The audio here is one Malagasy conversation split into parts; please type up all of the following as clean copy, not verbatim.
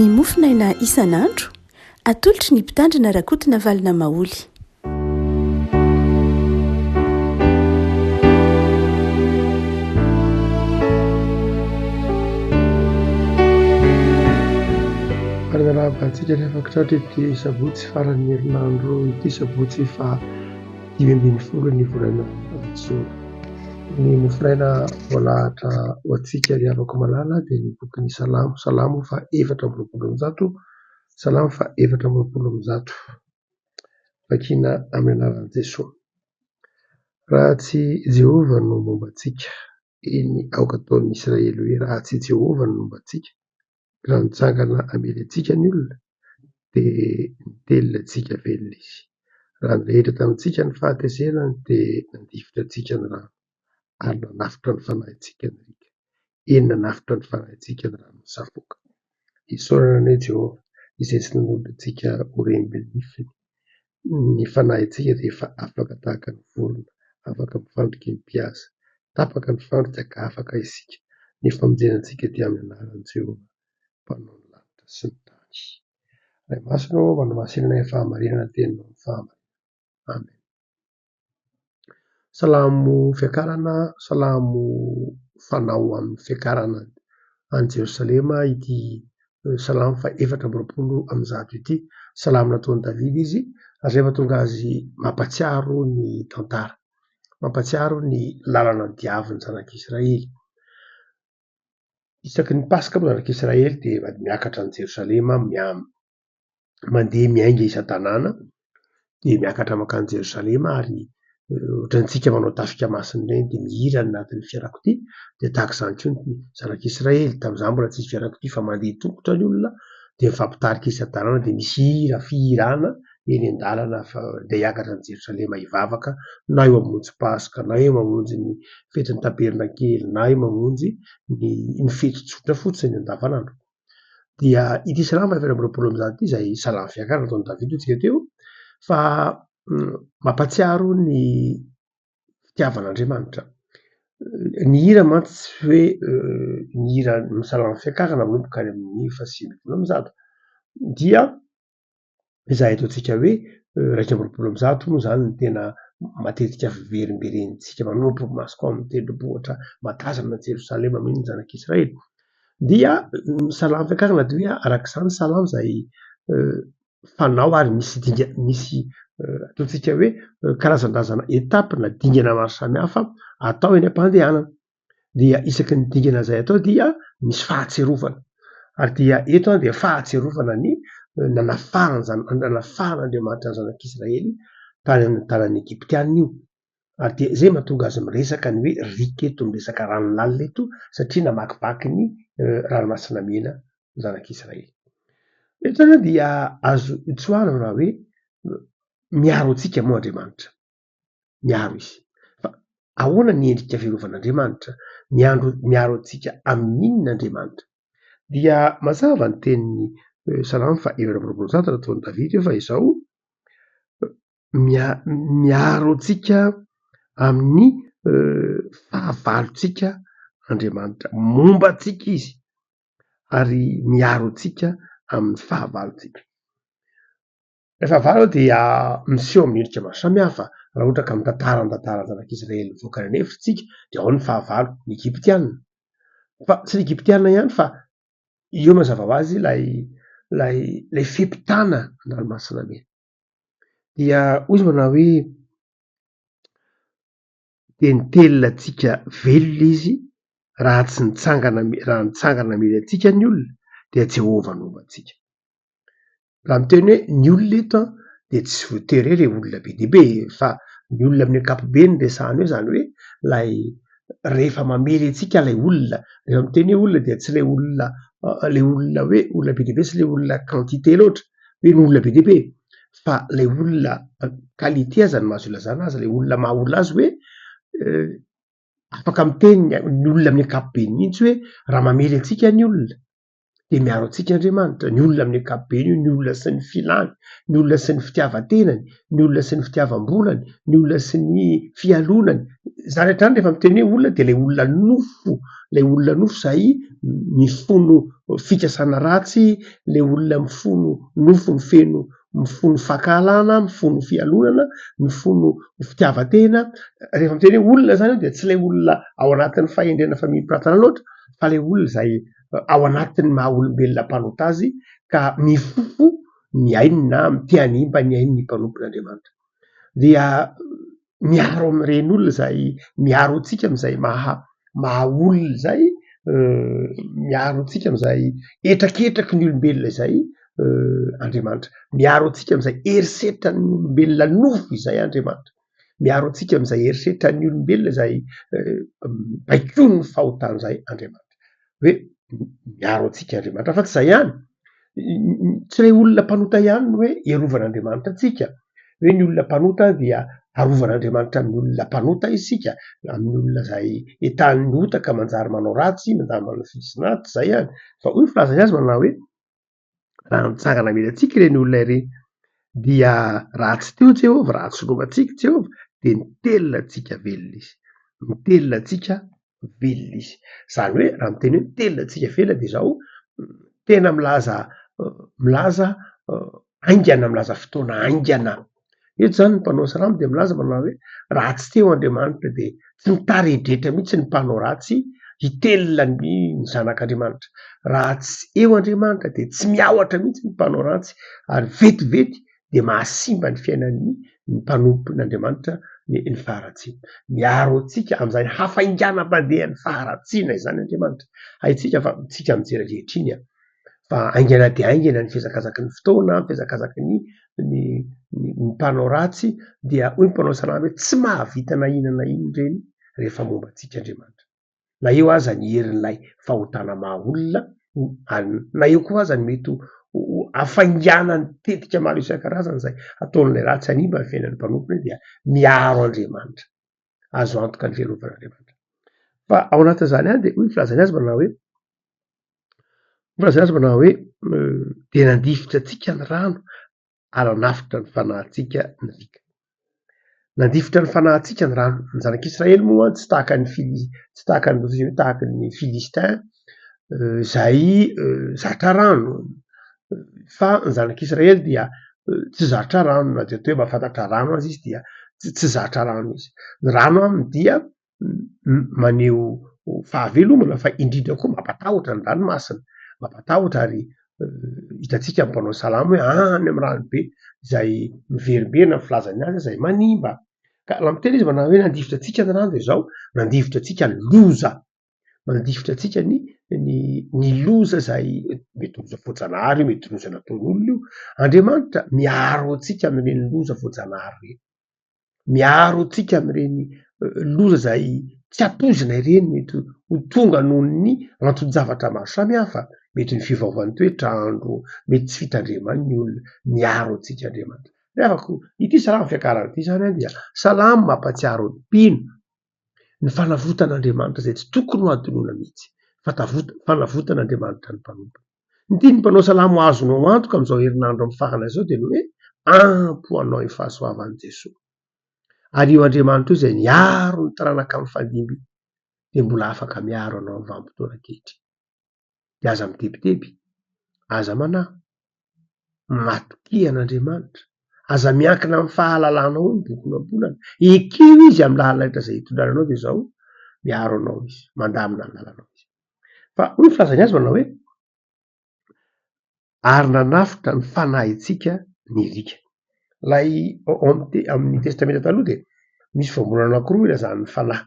Ny mofonaina isan'andro, atolotry ny Mpitandrina Rakotonavalona Maholy. Ary miarahaba antsika rehefa kitratra ity sabotsy faran'ny herinandro ity, sabotsy faha 15 ny volana jona. Ny mofonaina voalahatra ho antsika ry havako malala dia ny bokin'ny Salamo, Salamo faha 124, Salamo faha 124. Vakiana amin'ny anaran'i Jesoa. Raha tsy Jehovah no momba antsika, eny aoka ataon'ny Israely hoe raha tsy Jehovah no momba antsika, raha nitsangana hamely antsika ny olona dia nitelina antsika velona izy. Raha nirehitra tamintsika ny fahatezerany dia nandifotra antsika ny rano ary nanafotra ny fanahintsika ny riaka. Eny nanafotra ny fanahintsika ny rano misafoaka. Isaorana anie Jehovah izay tsy nanolotra antsika ho rembin'ny nifiny. Ny fanahintsika dia efa afaka tahaka ny vorona, afaka mifandrika ny mpihaza. Tapaka ny fandrika ka afaka isika. Ny famonjena antsika dia amin'ny anaran'i Jehovah, Mpanao ny lanitra sy ny tany. Ray masina ô, manamasina ny fahamarinana ny teninao ny fahamarinana. Amen. Salamo fiakarana, salamo fanao amin'ny fiakarana any Jerosalema ity salamo faha 124 ity. Salamo nataon'i Davida izy ary izay mahatonga azy mampahatsiaro ny tantara, mampahatsiaro ny lalana nodiavin'ny zanak'Israely. Isaky ny Paska moa ny zanak'Israely dia miakatra any Jerosalema, mandeha miainga isan-tanàna dia miakatra mankany Jerosalema ary ohatrantsika manao tafika masina ireny dia mihira any anatin'ny fiarakodia dia tahaka izany koa ny zanak'Israely. Tamin'izany mbola tsisy fiarakodia fa mandeha tongotra ny olona dia mifampitarika isan-tanàna dia misy hira fihirana eny an-dalana fa andeha hiakatra any Jerosalema hivavaka na eo hamonjy Paska na eo mamonjy ny fetin'ny tabernakely na eo mamonjy ny fety tsotra fotsiny andavanandro. Dia ity salamo 124 ity izay salamo fiakarana nataon'i Davida hoy tsika teo fa mampahatsiaro ny fitiavan'Andriamanitra. Ny hira mantsy tsy hoe ny hira ny salamo fiakarana manomboka any amin'ny faha 190 dia izay ataontsika hoe 121 moa izany no tena matetika fiverimberentsika manompo masoko amin'ny tendrombohitra mahatazana an'i Jerosalema mino ny zanak'Israely. Dia ny salamo fiakarana dia hoe araka izany salamo izay fanao ary misy dinga-, misy ataontsika hoe karazan-drazana étape na dingana maro samihafa atao eny am-pandehanana. Dia isaky ny dingana izay atao dia misy fahatsiarovana. Ary dia eto dia fahatsiarovana ny nanafahan'ny zana-, nanafahan'Andriamanitra ny zanak'Israely tany amin'ny tanan'ny Egyptiana io. Ary dia izay mahatonga azy miresaka ny hoe riaka eto, miresaka rano lalina eto satria namakivaky ny ranomasina mena ny zanak'Israely. Eto izany dia azo tsoahina raha hoe miaro antsika moa Andriamanitra. Miaro izy. Fa ahoana ny endrika fiarovan'Andriamanitra? Miandro, miaro antsika amin'ny inona Andriamanitra? Dia mazava ny tenin'ny Salamo faha 124 nataon'i Davida io fa izao, miaro antsika amin'ny fahavalontsika Andriamanitra. Momba antsika izy ary miaro antsika amin'ny fahavalontsika. Ny fahavalo dia miseho amin'ny endrika maro samihafa. Raha ohatra ka mitantara ny tantaran'ny zanak'Israely nivoaka any an'efitra isika dia ao ny fahavalo, ny Egyptiana. Fa tsy ny Egyptiana ihany fa eo mazava ho azy ilay ilay ilay fiampitana ny ranomasina mena. Dia hoy izy manao hoe dia nitelina antsika velona izy raha tsy nitsangana raha nitsangana namely antsika ny olona dia Jehovah no homba antsika. Raha miteny hoe ny olona eto an, dia tsy voatery hoe ilay olona be dia be fa ny olona amin'ny ankapobeny no resahana eo, izany hoe ilay rehefa mamely antsika ilay olona, rehefa miteny hoe olona dia tsy ilay olona ilay olona hoe olona be dia be sy ilay olona quantité loatra hoe ny olona be dia be fa ilay olona qualité aza no mahazo ilazana azy, ilay olona maha olona azy hoe afaka miteny ny olona amin'ny ankapobeny mihitsy hoe raha mamely antsika ny olona dia miaro antsika Andriamanitra. Ny olona amin'ny ankapobeny io, ny olona sy ny filany, ny olona sy ny fitiavan-tenany, ny olona sy ny fitiavam-bolany, ny olona sy ny fialonany. Izany hatrany rehefa miteny hoe olona dia ilay olona nofo, Ilay olona nofo izay mifono fikasana ratsy, ilay olona mifono nofo mifeno mifono fankahalana, mifono fialonana, mifono fitiavan-tena. Rehefa miteny hoe olona izany aho dia tsy ilay olona ao anatin'ny fahendrena famim-piratana loatra fa ilay olona izay ao anatin'ny maha olombelona mpanota azy ka mifofo ny ainy na te hanimba ny ain'ny mpanompon'Andriamanitra. Dia miaro amin'ireny olona izay miaro antsika amin'izay maha maha olona izay, miaro antsika amin'izay hetraketraky ny olombelona izay Andriamanitra. Miaro antsika amin'izay herisetran'ny olombelona nofo izay Andriamanitra. Miaro antsika amin'izay herisetran'ny olombelona izay baikoin'ny fahotana izay Andriamanitra. Hoe miaro antsika Andriamanitra. Fa tsy izay ihany, tsy ilay olona mpanota ihany no hoe iarovan'Andriamanitra antsika. Hoe ny olona mpanota dia arovan'Andriamanitra amin'ny olona mpanota isika, amin'ny olona izay entanin'ny ota ka manjary manao ratsy, manjary manao fihetsina, tsy izay ihany. Fa hoy ny filazany azy manao hoe raha nitsangana hamely antsika ireny olona ireny dia raha tsy teo Jehovah, raha tsy nomba antsika Jehovah dia nitelina antsika velona izy, nitelina antsika velona izy. Izany hoe raha miteny hoe nitelina antsika velona dia izao tena milaza milaza haingana, milaza fotoana haingana. Eto izany ny mpanao salamo dia milaza manao hoe raha tsy teo Andriamanitra dia tsy mitaredretra mihitsy ny mpanao ratsy hitelina ny zanak'Andriamanitra. Raha tsy eo Andriamanitra dia tsy miahotra mihitsy ny mpanao ratsy ary vetivety dia mahasimba ny fiainan'ny mpanompon'Andriamanitra ny faharatsiana. Miaro antsika amin'izany hafainganam-pandehan'ny faharatsiana izany Andriamanitra. Haintsika fa isika mijery ankehitriny fa haingana dia haingana ny fihazakazaky ny fotoana, fihazakazaky ny ny mpanao ratsy dia hoy ny mpanao salamo hoe tsy mahavita na inona na inona ireny rehefa momba antsika Andriamanitra. Na eo aza ny herin'ilay fahotana maha olona ary na eo koa aza ny mety ho hafainganan'ny tetika maro isan-karazany izay ataon'ilay ratsy hanimba ny fiainan'ny mpanompony dia miaro Andriamanitra. Azo antoka ny fiarovan'Andriamanitra. Fa ao anatin'izany ihany dia hoy ny filazany azy manao hoe Filazana azy manao hoe dia nandifotra antsika ny rano ary nanafotra ny fanahintsika ny riaka. Nandifotra ny fanahintsika ny rano. Ny zanak'Israely moa tsy tahaka ny Fili- tsy tahaka ny hoe tahaka ny Filistin izay zatra rano fa ny zanak'Israely dia tsy zatra rano na dia atao hoe mahafantatra rano aza izy dia tsy zatra rano izy. Ny rano aminy dia maneho fahavelomana fa indrindra koa mampatahotra ny ranomasina, mampatahotra ary hitantsika ny mpanao salamo hoe any amin'ny rano be izay miverimberina ny filazany azy izay manimba. Ka raha miteny izy manao hoe nandifotra antsika ny rano dia izao, nandifotra antsika ny loza, mandifotra antsika ny ny loza izay mety loza voajanahary io, mety loza nataon'olona io. Andriamanitra miaro antsika amin'ireny loza voajanahary ireny. Miaro antsika amin'ireny loza izay tsy ampoizina ireny mety ho tonga noho ny anton-javatra maro samihafa, mety ny fiovaovan'ny toetr'andro, mety tsy fitandreman'ny olona. Miaro antsika Andriamanitra. Ry havako, ity salamo fiakarana ity izany dia salamo mampahatsiaro ny mpino ny fanavotan'Andriamanitra izay tsy tokony ho hadinoina mihitsy, fanavotan'Andriamanitra ny mpanompony. Ny tian'ny mpanao salamo azonao antoka amin'izao herinandro mifarana izao dia ny hoe ampy ho anao io fahasoavan'i Jesoa. Ary io Andriamanitra io izay niaro ny taranaka mifandimby dia mbola afaka miaro anao amin'ny vanim-potoana ankehitriny. Dia aza mitebiteby, aza manahy, matokia an'Andriamanitra, aza miankina amin'ny fahalalanao hoy ny bokin'ny Ohabolana. Ekeo Izy amin'ny lalana rehetra izay hitondrany anao dia izao, miaro anao Izy, mandamina ny lalanao Izy. Fa hoy ny filazany azy manao hoe, ary nanafotra ny fanahintsika ny riaka. Ilay ao amin'ny testamenta taloha dia misy voambolana anankiroa ilazan'ny fanahy.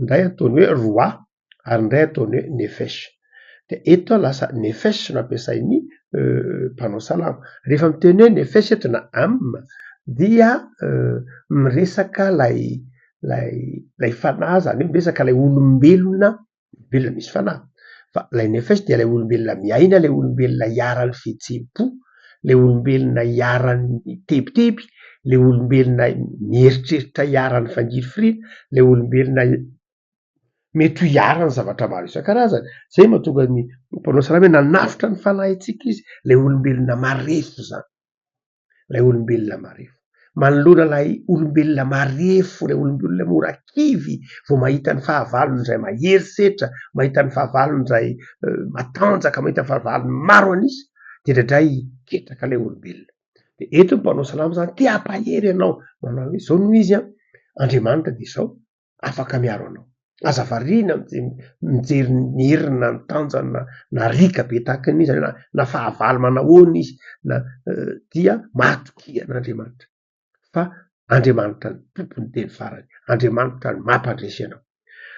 Ny iray ataony hoe roah ary ny iray ataony hoe nefesh. Dia eto lasa nefesh no ampiasain'ny mpanao salamo. Rehefa miteny hoe nefesh eto na âme dia miresaka ilay ilay fanahy izany hoe miresaka ilay olombelona Olombelona misy fanahy. Fa ilay nefesh dia ilay olombelona miaina, ilay olombelona iharan'ny fihetseham-po, ilay olombelona iharan'ny tebiteby, ilay olombelona mieritreritra iharan'ny fangirifiriana, ilay olombelona mety ho iharan'ny zavatra maro isan-karazany. Izay no mahatonga ny mpanao salamo hoe nanafotra ny fanahintsika izy, ilay olombelona marefo izany. Ilay olombelona marefo. Manoloana ilay olombelona marefo, ilay olombelona mora kivy vao mahita ny fahavalony izay mahery setra, mahita ny fahavalony izay matanjaka, mahita ny fahavalony maro an'isa, dia indraindray ketraka ilay olombelona. Dia eto ny mpanao salamo izany te hampahery anao, manao hoe izao no izy an, Andriamanitra dia izao, afaka miaro anao. Aza variana mijery ny heriny na ny tanjany na na riaka be tahaka ny iza na na fahavalo manahoana izy na dia matokia an'Andriamanitra fa Andriamanitra no tompon'ny teny farany, Andriamanitra no mampandresy anao.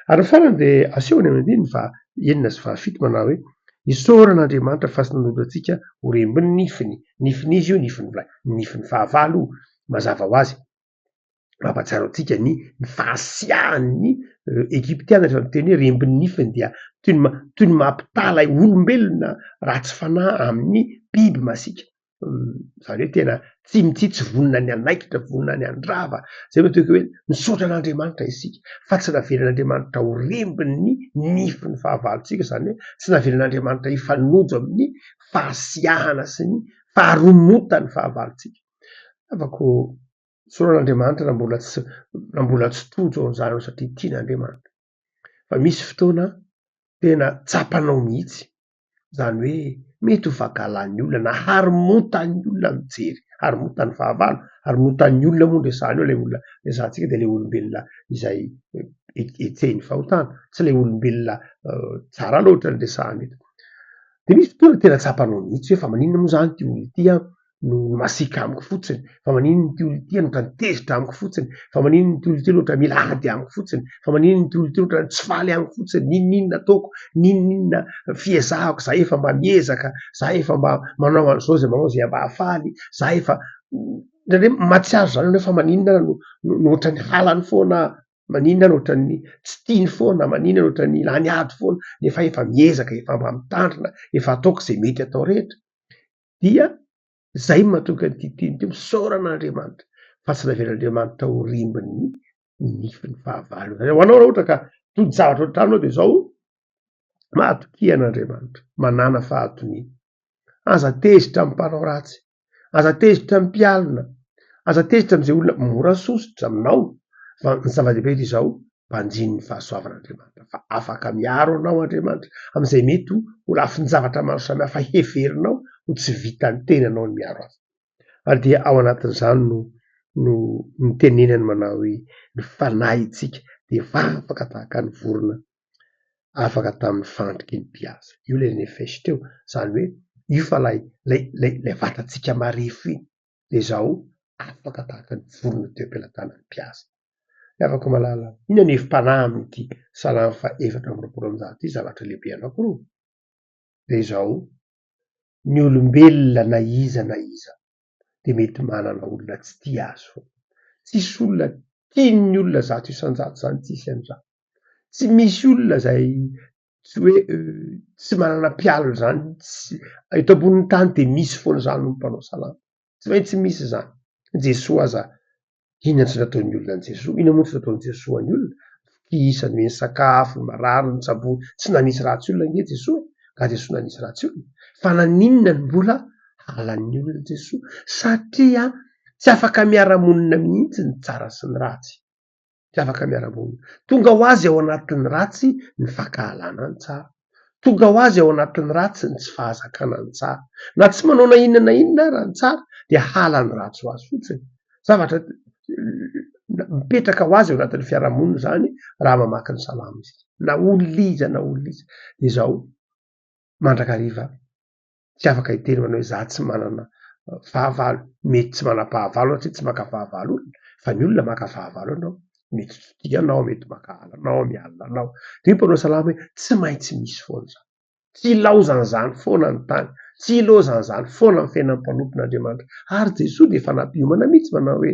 Ary ny farany dia asehony amin'ny andininy faha enina sy faha fito manao hoe, Isaorana Andriamanitra fa tsy nanolotra antsika ho rembin'ny nifiny, nifin'iza io? Nifin'ny nifin'ny fahavalo io, mazava ho azy. Mampahatsiaro antsika ny ny fahasiahan'ny Egyptiana rehefa miteny hoe rembin'ny nifiny dia toy ny toy ny mampitaha ilay olombelona ratsy fanahy amin'ny biby masiaka. Izany hoe tena tsy mitsitsy, vonona ny hanaikitra, vonona ny handrava. Izay no ataoko hoe misaotra an'Andriamanitra isika fa tsy navelan'Andriamanitra ho rembin'ny nifin'ny fahavalontsika, izany hoe tsy navelan'Andriamanitra hifanojo amin'ny fahasiahana sy ny faharomotan'ny fahavalontsika. Havako Tsoran'Andriamanitra Andriamanitra raha mbola tsy raha mbola tsy tojo an'izany anao satria tian'Andriamanitra. Fa misy fotoana tena tsapanao mihitsy izany hoe mety ho fankahalan'ny olona na haromotan'ny olona mijery, haromotan'ny fahavalo, haromotan'ny olona moa no resahana eo, ilay olona resahantsika dia ilay olombelona izay hetsehin'ny fahotana, tsy ilay olombelona tsara loatra no resahana eto. Dia misy fotoana tena tsapanao mihitsy hoe fa maninona moa izany ity olona ity an? no masiaka amiko fotsiny, fa maninona ity olona ity no ohatran'ny tezitra amiko fotsiny, fa maninona ity olona ity no ohatran'ny mila ady amiko fotsiny, fa maninona ity olona ity no ohatran'ny tsy faly amiko fotsiny, n'inon'inona ataoko, n'inon'inona fiezahako, za efa mba miezaka, za efa mba manao an'izao izay manao izay mba hahafaly, za efa indraindray mahatsiaro izany ianao fa maninona aho no no ohatran'ny halany foana aho, maninona aho no ohatran'ny tsy tiany foana, maninona aho no ohatran'ny lany ady foana, nefa efa miezaka, efa mba mitandrina, efa ataoko izay mety atao rehetra. Dia izay no mahatonga an'ity teny ity, misaora an'Andriamanitra fa tsy navelan'Andriamanitra ho rimbin'ny nifin'ny fahavalo. Ho anao raha ohatra ka tojo zavatra ohatr'izany ianao dia izao, matokia an'Andriamanitra, manàna fahatoniana. Aza tezitra amin'ny mpanao ratsy, aza tezitra amin'ny mpialona, aza tezitra amin'izay olona mora sosotra aminao fa ny zava-dehibe dia izao, Banjino ny fahasoavan'Andriamanitra fa afaka miaro anao Andriamanitra amin'izay mety ho lafin-javatra maro samihafa heverinao ho tsy vitan'ny tenanao ny miaro azy. Ary dia ao anatin'izany no no nitenenany manao hoe ny fanahintsika dia afaka tahaka ny vorona afaka tamin'ny fandriky ny mpihaza. Io ilay nefesh teo, izany hoe io fa ilay ilay ilay vatantsika marefo iny. dia izao afaka tahaka ny vorona teo am-pelatanan'ny mpihaza. Ry havako malala, inona no hevi-panahy amin'ity salamo faha-124 ity? Zavatra lehibe anankiroa. Dia izao, ny olombelona na iza na iza dia mety manana olona tsy tia azy foana. Tsisy olona tian'ny olona 100% izany, tsisy an'izany. Tsy misy olona izay tsy hoe tsy manana mpialona izany, tsy, eto ambonin'ny tany dia misy foana izany hoy ny mpanao salamo, tsy maintsy misy izany. Jesoa aza, inona tsy nataon'ny olona an'i Jesoa? Inona moa tsy nataon'i Jesoa an'ny olona? Kisa, nomeny sakafo, ny marary notsaboiny, tsy nanisy ratsy olona ange Jesoa e! Nga Jesoa nanisy ratsy olona? Fa naninona no mbola halan'ny olona Jesoa? Satria tsy afaka miara-monina mihitsy ny tsara sy ny ratsy. Tsy afaka miara-monina. Tonga ho azy ao anatin'ny ratsy ny fankahalana ny tsara. Tonga ho azy ao anatin'ny ratsy ny tsy fahazakana ny tsara. Na tsy manao na inona na inona ara ny tsara dia halan'ny ratsy ho azy fotsiny. Zavatra mipetraka ho azy ao anatin'ny fiarahamonina izany raha mamaky ny salamo isika. Na olona iza na olona iza. Dia izao mandrakariva tsy afaka hiteny manao hoe za tsy manana fahavalo, mety tsy manam-pahavalo aho satria tsy maka fahavalo olona, fa ny olona maka fahavalo anao, mety tsy tia anao, mety mankahala anao, mialona anao. Dia hoy mpanao salamo hoe tsy maintsy misy foana izany, tsy ilaozan'izany foana ny tany, tsy ilaozan'izany foana ny fiainan'ny mpanompon'Andriamanitra. Ary Jesoa dia efa nampiomana mihitsy manao hoe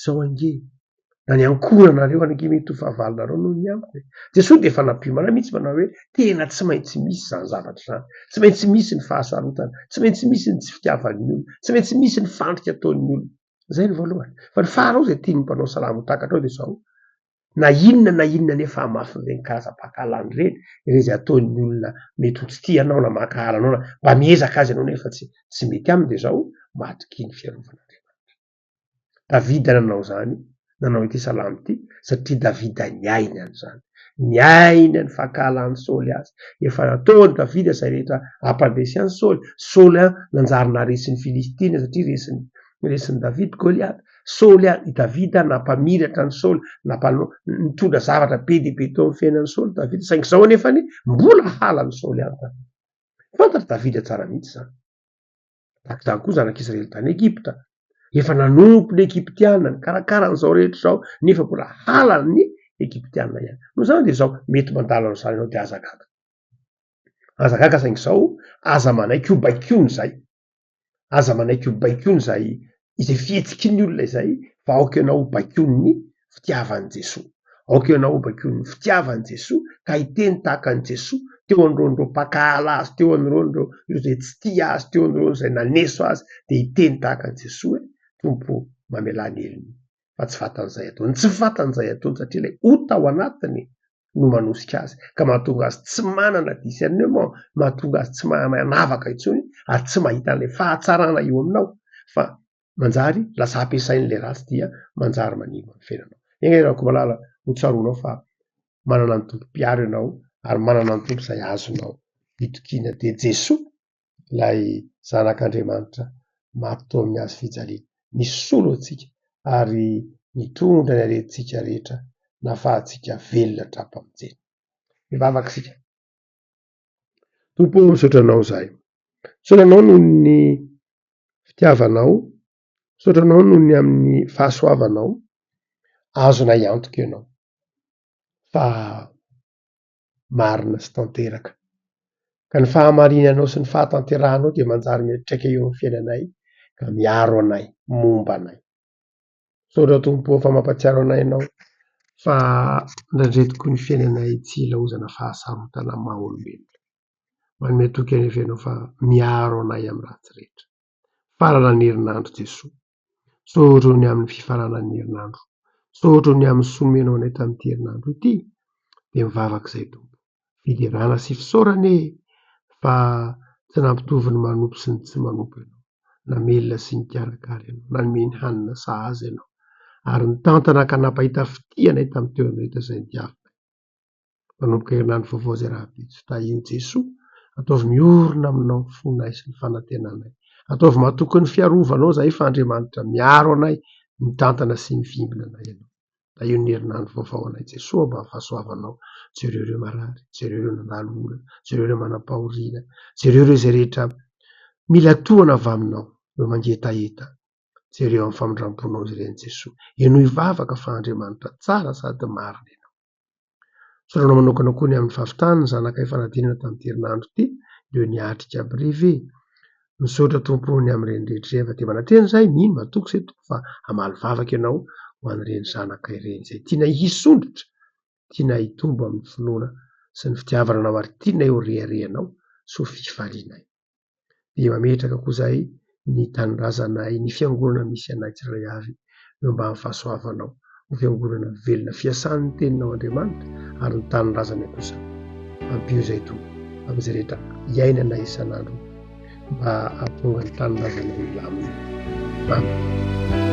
zao ange Na ny ankohonanareo ange mety ho fahavalonareo noho ny amiko e. Jesoa dia efa nampiomana mihitsy manao hoe tena tsy maintsy misy izany zavatra izany, tsy maintsy misy ny fahasarotana, tsy maintsy misy ny tsy fitiavan'ny olona, tsy maintsy misy ny fandrika ataon'ny olona. Izay ny voalohany. Fa ny faharoa izay tian'ny mpanao salamo ho takatrao dia izao, na inona na inona anefa hamafin'ireny karazam-pankahalana ireny, ireny izay ataon'ny olona mety ho tsy tia anao na mankahala anao na mba miezaka aza ianao nefa tsy mety aminy dia izao, matokia ny fiarovan'Andriamanitra. Davida nanao izany, nanao ity salamo ity, satria Davida niaina an'izany. Niaina ny fankahalan'i Saoly azy. Efa nataon'i Davida izay rehetra hampandresy an'i Saoly. Saoly nanjary naharesy ny Filistina satria resin'i resin'i Davida Goliata. Saoly, i Davida nampamiratra an'i Saoly, nampano, nitondra zavatra be dia be teo amin'ny fiainan'i Saoly Davida, saingy izao anefany mbola halan'i Saoly ihany Davida. Fantatr'i Davida tsara mihitsy izany. Tahaka izany koa zanak'Israely tany Egypta. Efa nanompo ny Egyptiana, nikarakara an'izao rehetra izao, nefa mbola halan'ny Egyptiana ihany. Noho izany dia izao, mety mandalo an'izany ianao dia aza gaga. Aza gaga saingy izao, aza manaiky ho baikoina izay. Aza manaiky ho baikoina izay izay fihetsiky ny olona izay fa aoka ianao ho baikoin'ny fitiavan'i Jesoa. Aoka ianao ho baikoin'ny fitiavan'i Jesoa ka hiteny tahaka an'i Jesoa teo anoloan'ireo mpankahala azy, teo anoloan'ireo ireo izay tsy tia azy, teo anoloan'ireo izay naneso azy dia hiteny tahaka an'i Jesoa hoe, Tompo ô, mamelà ny helony fa tsy fatan'izay ataony. Tsy fatan'izay ataony satria ilay ota ao anatiny no manosika azy ka mahatonga azy tsy manana discernement, mahatonga azy tsy mahay manavaka intsony ary tsy mahita an'ilay fahatsarana eo aminao fa manjary lasa ampiasain'ilay ratsy dia manjary manimba ny fiainanao. Enga anie Rakotomalala ho tsaroanao fa manana ny Tompo mpiaro ianao ary manana ny Tompo izay azonao itokiana dia Jesoa ilay Zanak'Andriamanitra maty teo amin'ny hazo fijaliana, nisolo antsika ary nitondra ny aretintsika rehetra nahafahantsika velona hatrampamonjena. Mivavaka isika. Tompo ô, misaotra Anao izahay. Misaotra Anao noho ny fitiavanao, misaotra Anao noho ny amin'ny fahasoavanao. Azonay antoka Ianao fa marina sy tanteraka. Ka ny fahamarinanao sy ny fahatanterahanao dia manjary miantraika eo amin'ny fiainanay ka miaro anay, momba anay. Misaotra Tompo ô fa mampahatsiaro anay Ianao fa indraindray tokoa ny fiainanay tsy ilaozana fahasarotana maha olombelona. Manome toky anefa Ianao fa miaro anay amin'ny ratsy rehetra. Faranan'ny herinandro Jesoa. Misaotra ny amin'ny fifaranan'ny herinandro. Misaotra ny amin'ny soa nomenao anay tamin'ity herinandro ity. Dia mivavaka izay Tompo. Fiderana sy fisaorana e! Fa tsy nampitovy ny manompo sy ny tsy manompo Ianao. Namelona sy nikarakara Ianao. Nanome ny hanina sahaza Ianao. Ary nitantana ka nampahita fitia anay tamin'ny toerana rehetra izay nidiavinay. Manomboka herinandro vaovao izay rahampitso. Tahio Jesoa, ataovy miorina aminao ny fonay sy ny fanantenanay. Ataovy matoky ny fiarovanao izahay fa Andriamanitra miaro anay, mitantana sy mivimbina anay Ianao. Tahio ny herinandro vaovao anay Jesoa mba fahasoavanao. Jereo ireo marary, jereo ireo nandalo olana, jereo ireo manam-pahoriana, jereo ireo izay rehetra mila tohana avy aminao, ireo mangetaheta. Jereo amin'ny famindram-ponao izy ireny Jesoa. Henoy vavaka fa Andriamanitra tsara sady marina Ianao. Tsoranao manokana koa ny amin'ny fahavitany ny zanakay fanadinana tamin'ity herinandro ity, ireo niatrika brevet. Misaotra Tompo o ny amin'ireny rehetra ireny fa dia manantena izahay, mino, matoky izay Tompo fa hamaly vavaka Ianao ho an'ireny zanakay ireny izay tianay hisondrotra, tianay hitombo amin'ny finoana sy ny fitiavana Anao ary tianay ho reharehanao sy ho fifalianay. Dia mametraka koa izahay ny tanindrazanay, ny fiangonana misy anay tsirairay avy eo ambany fahasoavanao, ho fiangonana velona fiasan'ny teninao Andriamanitra ary ny tanindrazanay kosa ampio izay Tompo amin'izay rehetra iainanay isan'andro mba hahatonga ny tanindrazanay hilamina. Amen.